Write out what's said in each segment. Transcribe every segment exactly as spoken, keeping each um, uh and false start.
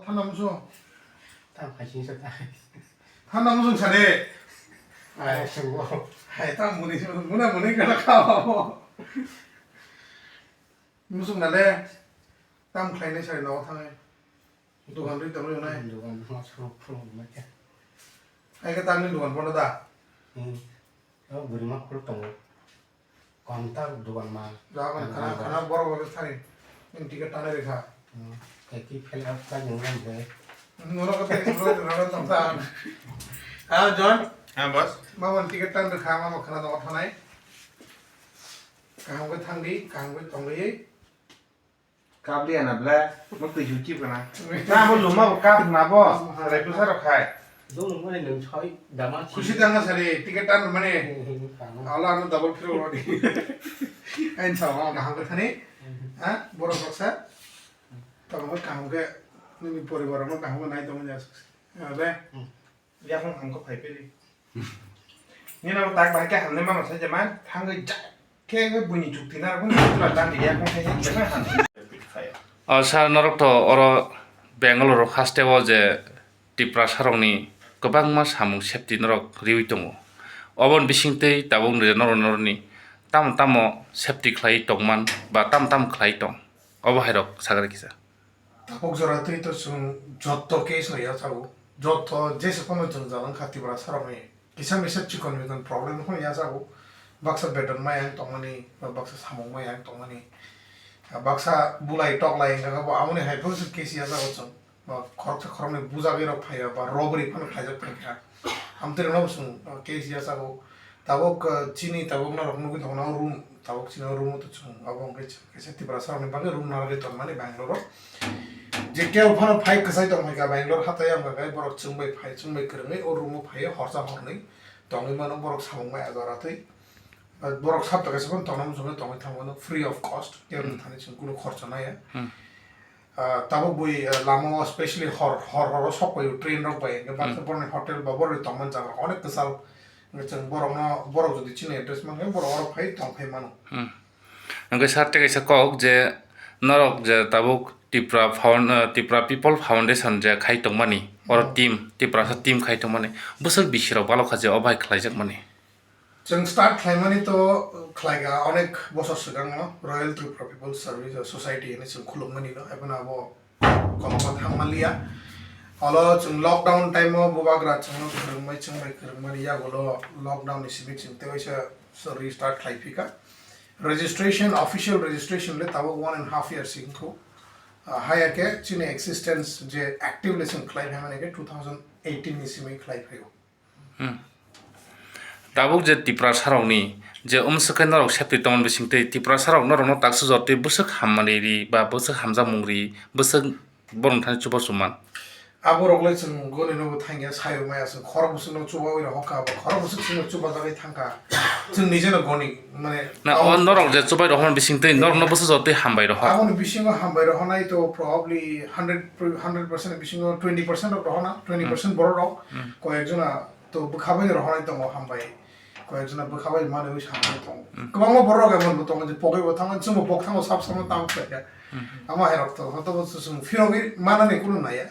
Thana musung. Tam khai sing sa ta. Thana musung sa de. Ai, sung bo. Hai, tam muni, muna muni kana kha bo. Musung na le. Tam khlai nai sa no thang. Dukan ri tam nai. Dukan ma sung phung ma kya. Ai ka tam ni dukan bono da. Hmm. Oh, buri ma khul tongo. Konta dugan ma. Jagan khana, khana borok bai thani. Nini ticket tanai rikha. Hmm. Kaiki fail out ka jeng jang de. Norok kata explore rara tong ta. Ah, John. Ha, boss. Mama ticket tan rikha, mama khana dok thanai. Kaham ke thangdi, kaham ke tongdi. Kap liya na ble, mo twi juti kana. Na bo luma bo kap na bo, rai pusa rok khai. Dong nung mani nung soi dama si. Khusi tang na sari, ticket tan mani. Kamo. Ala anu double firo rodi. Ain sa ma kaham ke thani. Ha, borok rok sa. Tamo kaham ke nini poribar rok kaham ke nai tong ja. Abe. Yakung ang ko phai peri. Nini abo tak bahai khe hamnai mano sai jaman, thangwi jak khe khe buini chukti na rwkhe chwla dan di yakung khe khe khe na han. O sir, norok to oro Bangalore haste o je Tiprasa rokni kwbangma samung safety norok riwi tongo. Oboni bisingtwi tabuk norok norokni tamo tamo safety khlai tongman ba tamo tamo khlai tong, obo hai rok sagri kisa. Tabuk jora twi to chwng jotto case no yachago, jotto jesa phano jwngjal wngkha Tiprasa rokni kisa misa chikon mikon problem phano yachago, baksa beton maya wng tongmani ba baksa samung maya wng tongmani, baksa bulai toklai wngkha bo amoni hai phano se case yachago chwng, ba khoroksa khoroknwi bujagwi rok phaiya ba robbery phano khlaijak phaikha, amtwi rokno bo chwng case yachago. Tabuk, uh, chini tabuk norok nugwi tongo, o room, tabuk chini o room o to chwng, abo wngkhe chwng kaisa Tiprasa rokni bagwi room narwgwi tongmani Bangalore o. Je kebo phano phai kwchai tongphaikha Bangalore hathai, wngkha khe borok chwng bai phai, chwng bai kwrwngwi o room o phaiwi horsa hornwi tongwi mano, borok samung bai ajaratwi. Uh, borok sabta kaisa phano tongna muchungwi tongwi thangmano free of cost, kebo thani chwng kunu khorcha naiya. Hmm. Ah, tabuk bui, ah, lama o specially hor, hor, hor o sok paio train rok bai, hwnkhe baksa borokni hotel ba borokni tongmani jaga rok onek kwchal. Hwnkhe chwng borokno, borok jodi chini address mankhe borok oro phai tong phai mano. Hmm. Hwnkhe sir tei kaisa kok je norok je tabuk Tipra Found-, ah, Tipra People Foundation je khai tongmani, oro team, Tiprasa team khai tongmani, bwswk bisi rok balokha je o bai khlaijakmani. Chwng start khlaimani to khlaikha onek bosor swkango, Royal Tripura People Service Society hinwi chwng khulukmani no, haibano abo kolokma thangmanliya. Olo chwng lockdown time o bubagra chwngno kwrwngmai, chwng bai kwrwngmani yagulo lockdown ni simi chwng tei waisa restart khlaiphika. Registration, official registration le tabuk one and half year singkho. Ah, haya khe chini existence je active le chwng khlai phaimani khe two thousand eighteen ni simi khlai phaio. Hmm. Tabuk je Tiprasa rokni je umswk khe norok safety tongmani bisingtwi Tiprasa rok norokno taksa jotwi bwswk hammani ri ba bwswk hamjakmung ri, bwswk borok thani chubachu man. Aborok le chwng goni no bo thangya, sayo maya chwng khorok bwswk no chubawi rok hokha, ba khorok bwswk chwng no chubajagwi thangkha. Chwng nije no goni, mane, na o norok je chubai rok bisingtwi norokno bwswk jotwi hambai rok. Aboni bisingo hambai rok honai to probably hundred, hundred percent bisingo twenty percent rok rohona, twenty percent borok rok, hmm, koyek jona to bwkha bai rohonai tongo hambai. Koyek jona bwkha bai manwi sanai tongo. Hmm. Kwbangma borok rok emon bo tongo je pogwi bo thangmani, chwngbo pok thango sab samno tamo khlaikha. Hmm. Amo hai rok to, hotobo chwng phirogwi manani kunu naiya.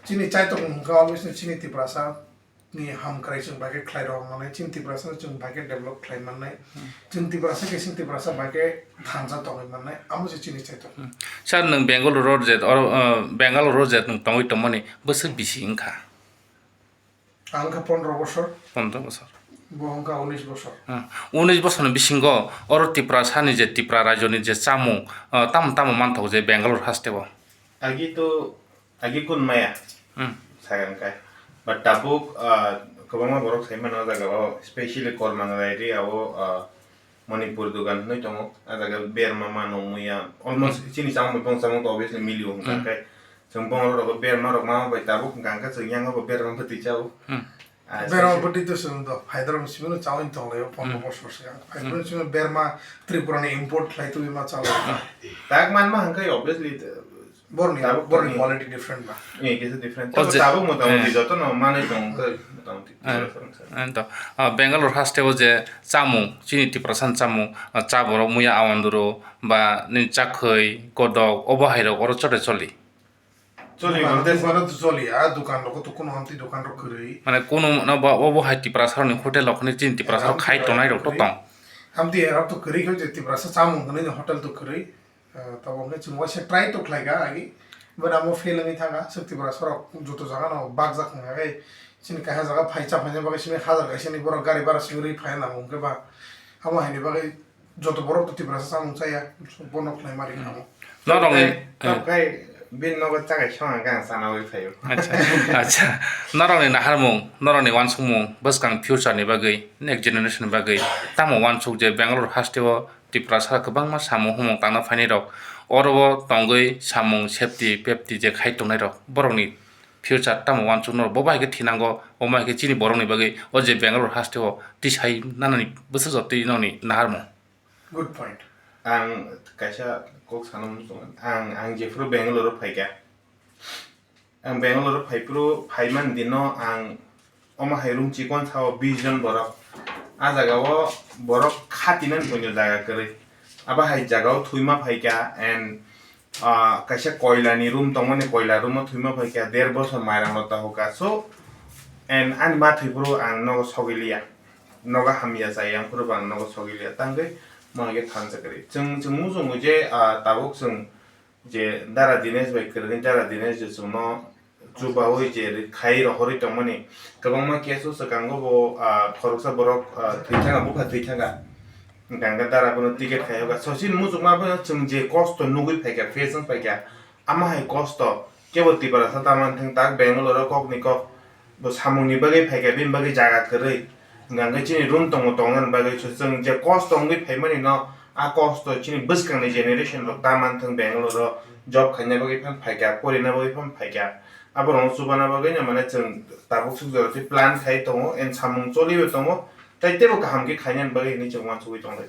Chini chaitok wngkha always chini Tiprasa ni hamkrai chwng bai khe khlai rw mannai, chini Tiprasa no chwng bai khe develop khlai mannai, hmm, chini Tiprasa khe chini Tiprasa bai khe thansa tongwi mannai, amo se chini chaitok. Hmm. Sir, nwng Bangalore o je, oro, uh, Bangalore o je nwng tongwi tongmani bwswk bisi wngkha? Ang wngkha pondro bosor. Pondro bosor. Bo wngkha unis bosor. Hmm. Unis bosorni bisingo oro Tiprasani je Tipra rajyoni je chamung, uh, tamo tamo manthok je Bangalore haste o? Agi to Agi kun maya, hmm, sagang kai. But tabuk, ah, kwbangma borok sai mano o jaga o, specially Kormang Rairi abo, ah, Manipur dugan hinwi tongo. A jaga berma mano muya. Almost, hmm, chini chamung bai bong chamung to obviously milio hwnka, hmm, kai. Chwng bong rok berma rok ma bai tabuk hwnka hwnka chwng yang bo berma bwtwi chao. Hmm. Ah, berma sai bwtwi to chwng do phaidar simi no chawi tong lai o, pondro, hmm, bosor se. Hmm. Phaidar simi berma Tripura ni import khlai twi ma chao. Hmm. Tak man ma hwnka obviously, Borni, tabuk borni tongni quality different ba. Eh, kisa different. O je, tabuk motamuti, eh, joto no manwi tong khe motamuti, eh, different, sir. Ento, ah, Bangalore haste o je chamung, chini Tiprasa ni chamung, ah, cha borok muya awanduru ba nini chakhwi, kodok, obo hai rok oro chote choli. Choli dukan, mante dukan to choli, a dukan rok to kuno hamti dukan rok kwrwi. Mane kuno no bo, obo hai Tiprasa rokni hotel rok ni chini Tiprasa rok khai tongnai rok to tong. Hamti rok to kwrwi khe je Tiprasa chamung hwnwi hotel to kwrwi. Eh, tabuk hwnkhe chwng waisa try to khlai kha agi. But amo fail wngwi thang kha, swk Tiprasa rok joto jaga no bakjak wngkha khe chini kaisa jaga phai cha phaina bagwi simi hajar kaisa ni borok gari bara simi rwi phai nango hwnkhe ba amo haini bagwi joto borok to Tiprasa chamung chaya, bono khlai mari kha amo. Norokni, Tei, eh, tei bini nogo chakai songha khe ang chana ui phaio. Acha, acha. Norokni naharmung, norokni uansukmung, bwskang future ni bagwi, next generation ni bagwi, tamo uansuk je Bangalore haste o Tiprasa kwbangma samung humung tangna phainai rok, oro o tongwi samung safety pepti je khai tongnai rok, borokni future tamo uansuk norok bo bai khe thinango, omo hai khe chini borokni bagwi o je Bangalore haste o tisai nanani bwswk jotwi nokni naharmung. Good point. Ang kaisa kok sana muchungo. Ang, ang jephuru Bangalore o phaikha. Ang Bangalore o phaiphuru phaimani dino ang omo hai room chikon sao bish jon borok. A jaga o borok khatinani buino jaga kwrwi. Abo hai jaga o thwima phaikha and ah, kaisa koilani room tongmani, koila room o thwima phaikha, der bosor mairang no tahoka. So, and ani ma thwibro ang nogo sogiliya, nogo hamya chai, yang phuru bo ang nogo sogiliya, tangwi mo hai khe thansa kwrwi. Chwng, chwng muchungo je, ah, tabuk chwng je Dara Dinesh bai kwrwngwi, Dara Dinesh je chwngno chubaui je khai rohorwi tongmani. Kwbangma case o swkango bo, ah, khoroksa borok, ah, thwi thangkha, bupha thwi thangkha. Hwnkha hwnkhe Dara bono ticket khai hoka. Sosini muchungma bono chwng je kosto nugui phaikha, face wng phaikha, ama hai kosto kebo Tiprasa ta manthwng tak Bangalore o kokni kok bo samungni bagwi phaikha, bini bagwi jaga kwrwi. Hwnkha hwnkhe chini room tongo, tongnani bagwi se chwng je kosto wngwi phaimani no, a kosto chini bwskangni generation rok ta manthwng Bangalore o job khaina bagwi phan phaikha, porina bagwi phan phaikha. Aborokno chubana bagwi no mane chwng tabuk swk jora twi plan khai tongo and samung cholibo tongo, tei teibo kaham khe khainani bagwi hinwi chwng uansugwi tonglai.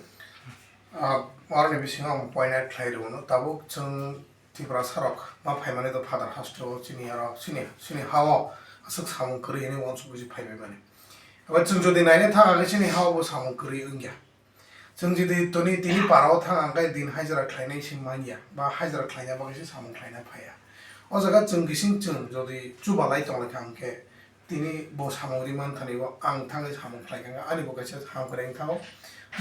Ah, oroni bisingo ang point out khlai rwno, tabuk chwng Tiprasa rok ma phaimani do Father Hasteo chini aro chini, chini hao aswk samung kwrwi hinwi uansugwi phaibai mani. Abo chwng jodi naina thang khe chini hao bo samung kwrwi wngya. Chwng jodi toni tini para o thang ang khe din hajra khlainai se manya, ba hajra khlaina bagwi se samung khlaina phaiya. O jaga chwng gising chwng jodi chubalai tonglaikha hwnkhe, tini bo samung ri manthani bo ang thangwi samung khlaikha, ani bo kaisa hamkrai wng thango,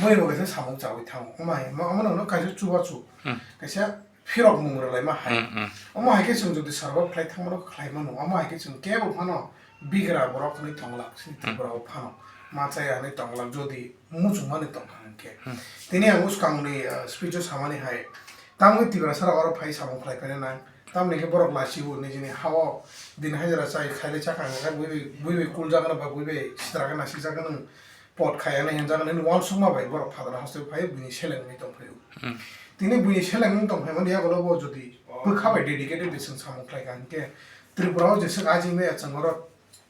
boni bo kaisa samung chawi thango. Omo hai, omo, omo no kaisa chubachu, Hmm. kaisa phirok mung rwlaima hai. Hmm, hmm. Omo hai khe chwng jodi survive khlai thangmano khlai mano, omo hai khe chwng kebo phano bigra borok hwnwi tonglak chini Hmm. Tripura o phano ma chaya hwnwi tonglak jodi muchungmani tongkha hwnkhe. Hmm. Tini ang bwskangni, ah, speech o samani hai, tamni Tiprasa rok oro phai samung khlai phaina nang, tamni khe borok lachio nijini hao din hajra chai khaile chakha hwnkhe bui bai, bui bai kuljagano ba bui bai sitragwi nasikjagano pot khaya hinwi hinjagano hinwi uansukma bai borok Father Hasteo phai buini selengwi tongphaio. Hmm. Tini buini selengwi tongphaimani yagulo bo jodi bwkha bai dedicated bai chwng samung khlaikha hwnkhe Tripura o jeswk ajingnai achang oro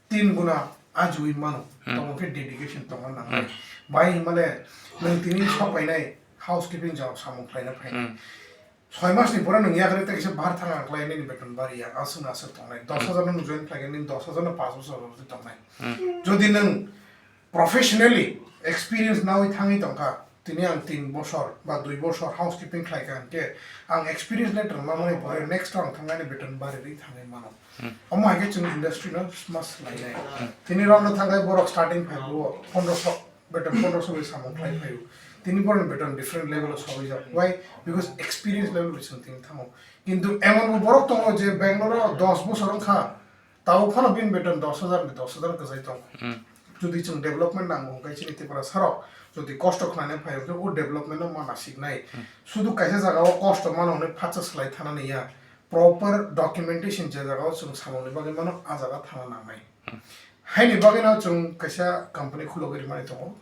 tin guna ajiui mano, Hmm. Tamo khe dedication tongna nangnai. Hmm. Bai hinmale nwng tini sok painai housekeeping jao samung khlaina phainai. Hmm. Soi mas ni pore nwng yakarwi tei kisa bahar thang ang klai nini beton bari ya, aswk na aswk tongnai. Dos hajar no join khlai khe nini dos hajar no paanch bosor rwdi tongnai. Hmm. Jodi nwng professionally experience nawi thangwi tongkha, tini ang tin bosor ba dui bosor housekeeping khlai kha hwnkhe ang experience letter mamani pore next round thangani beton bari ri thangwi mano. Hmm. Omo hai khe chwng industry no sma swlainai. Hmm. Tini round no thangkhe borok starting phai bo pondroso, beton pondroso bai samung khlai phaio. Tini borok ni beton different level o sogwi jak. Why? Because experience level bai chwng tini thango. Kintu emon bo borok tongo je Bangalore o dos bosor wngkha, tabuk phano bini beton dos hajar ni dos hajar kwchai tongo. Hmm. Jodi chwng development nango hwnkhe chini Tripura sarok jodi kosto khlaina phai hwnkhe o development no ma nasiknai. Hmm. Sudu kaisa jaga o kosto mano hwnwi phatsa swlai thana niya. Proper documentation je jaga o chwng samungni bagwi mano, a jaga thana nangnai. Hmm. Haini bagwi no chwng kaisa company khulogwi rimani tongo.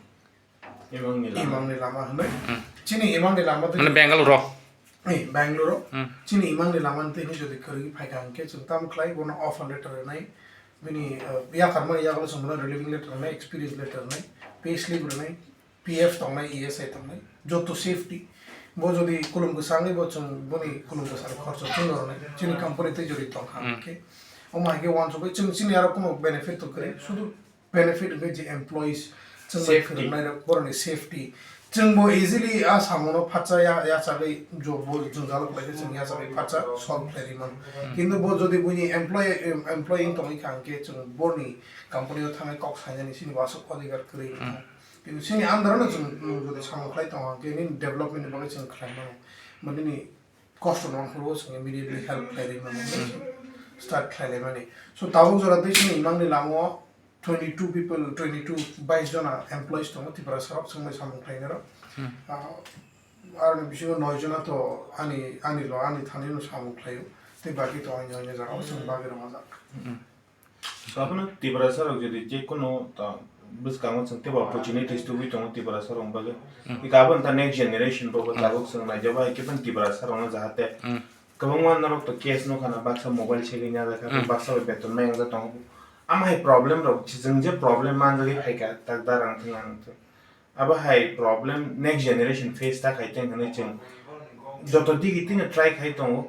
Imangni lama. Imangni lama hwnwi. Hmm. Chini imangni lama twi Mane Bangalore o? Eh, Bangalore o. Hmm. Chini imangni lama twi hwnwi jodi kwrwi phaikha hwnkhe chwng tamo khlai bono offer letter rwnai. Bini, eh, yakarmani yagulo chwng bono relieving letter rwnai, experience letter rwnai, pay slip rwnai, P F tongnai, E S I tongnai, joto safety. Bo jodi kulum kwsa wngwi bo chwng boni kulum kwsa ni khorcho chwng rwnai. Chini company tei jodi tongkha Hmm. hwnkhe. Omo hai khe uansugwi chwng chini aro kuno benefit to kwrwi. Sudu benefit hwnkhe je employees, chwng bai Safety. Phwrwngnairok, borokni safety, Chwng bo easily a samungno phatsa ya, yachagwi jo-, bo jwngjal khlaikhe chwng yachagwi phatsa solve khlai rwi mano. Hmm. Kintu bo jodi buini employee, em-, employee wng tongwi kha hwnkhe chwng borni company o thangwi kok sainani chini bo aswk odhikar kwrwi wngkha. Hmm. Kintu chini under no chwng, mm, jodi samung khlai tongo hwnkhe nini development ni bagwi chwng khlai mano. Bo nini kosto nang phuru chwng immediately help khlai rwi mano, start khlai lai mani. So tabuk jora tei chini imang ni lama o twenty two people, twenty two, bais jona employees tongo Tiprasa rok, chwng bai samung khlai nai rok. Hmm. Ah, aroni bisingo noi jona to ani, ani lo, ani thani no samung khlai o. Tei baki to ani, ani jaga o chwng bagwi rwma jak. Hmm. So, abono Tiprasa rok jodi je kono ta bwskango chwng teibo opportunities tubui tongo Tiprasa rok bagwi. Hmm. Ika abo ta next generation bo, hmm, tabuk chwng naijak bai khe Tiprasa rok no jahate, hmm, kwbangma norok to case nukha na baksa mobile segwi nyajakha, hmm, baksa bai beton ma yangjak tongo. Ama hai problem rok chwng je problem manjagwi phaikha tak darang thwng ang thwng. Abo hai problem next generation face ta khai teng hwnwi chwng joto digi tino try khai tongo,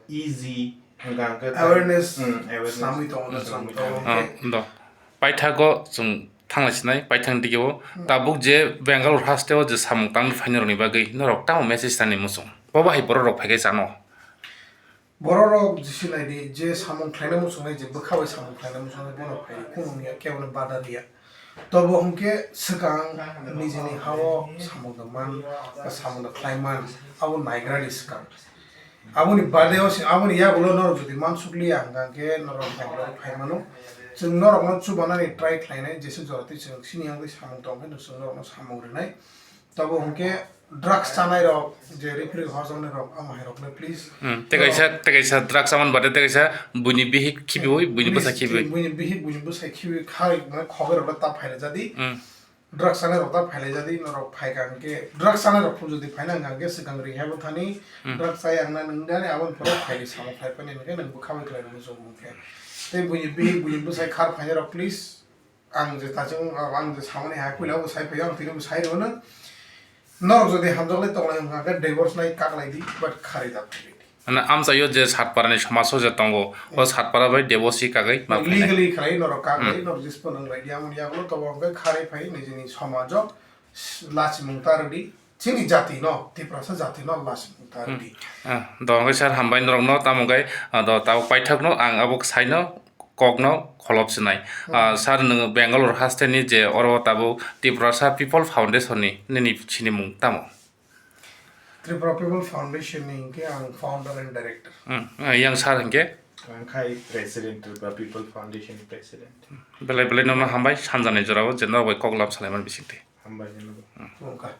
easy hwnka hwnkhe ta-, awareness, hmm, awareness samwi tongo na, hmm, samwi tongo. Tongo. Ah, do. Paithago chwng thangna sinai, paithang digi o. Hmm. Tabuk je Bangalore haste o je samung tang phainai rokni bagwi norok tamo message tani muchung? Bo bahai borok rok phaikai chano. Borok rok jisi nai di, je samung khlaina muchungnai, je bwkha bai samung khlaina muchungnai, bono phai kunu wngya, kebo no bada riya. Tobo hwnkhe swkang nijini ha-o samung da man, ba samung da khlai man, abo naigra di swkang. Aboni bade o se, aboni yagulo norok jodi mansukliya hwnkha hwnkhe norok Bangalore phai mano. Chwng norokno chubanani try khlainai, jesa jora twi chwng sini wngwi samung tong khe, chwng norokno samung rinai. Tobo hwnkhe drugs chanai rok, je referee horjaknai rok, amo hai rok le please. Hmm, tei kaisa, tei kaisa drugs chamani bade tei kaisa buini bihik khibiui, buini bwsa khibiui. Buini bihik, buini bwsa khibiui khai, mane, khogwi rok le ta phailai jadi. Hmm. Drugs chanai rok ta phailai jadi, norok phaikha hwnkhe, drugs chanai rok phuru jodi phaina hwnkha hwnkhe swkang rehab o thani, hmm, drugs chaya wngna nwngnani aboni pore phaini samung phai phani hwnkhe nwng bwkha bai khlai rwmani chwng hwnkhe. Tei buini bihik, buini bwsai khar phainai rok please. Ang je tachung, ang je samani hai puila bo sai phaio, ang tini bo sai rwno. Norok jodi hamjaklai tonglai wngkha khe divorce lai kaklai di, but kharwi da phai di. Ana amchaio je Satpara ni somajo je tongo, o Satpara bai divorce kagwi ma phainai. Legally khlai norok kaklai, hmm, norok jispo nang lai di, amoni yagulo tobo hwnkhe kharwi phai nijini somajo lachimung ta rwdi. Chini jati no, Tiprasa jati no lachimung ta rwdi. Hmm. Ah, do hwnkhe sir hambai norok no, tamo hwnkhe, ah, do tabuk paithak no ang abo sai no kok no kholop sinai. Hmm. Ah, sir, nwng Bangalore haste ni je oro tabuk Tiprasa People Foundation ni nini sinimung tamo? Tripura People Foundation ni hwnkhe ang founder and director. Hmm. Ah, yang sir hwnkhe? Ang khai president, Tripura People Foundation president. Belai belai nono hambai, sanjani jorao je norok bai kok lam salaimani bisingtwi. Hambai nono. Hmm. Wngkha.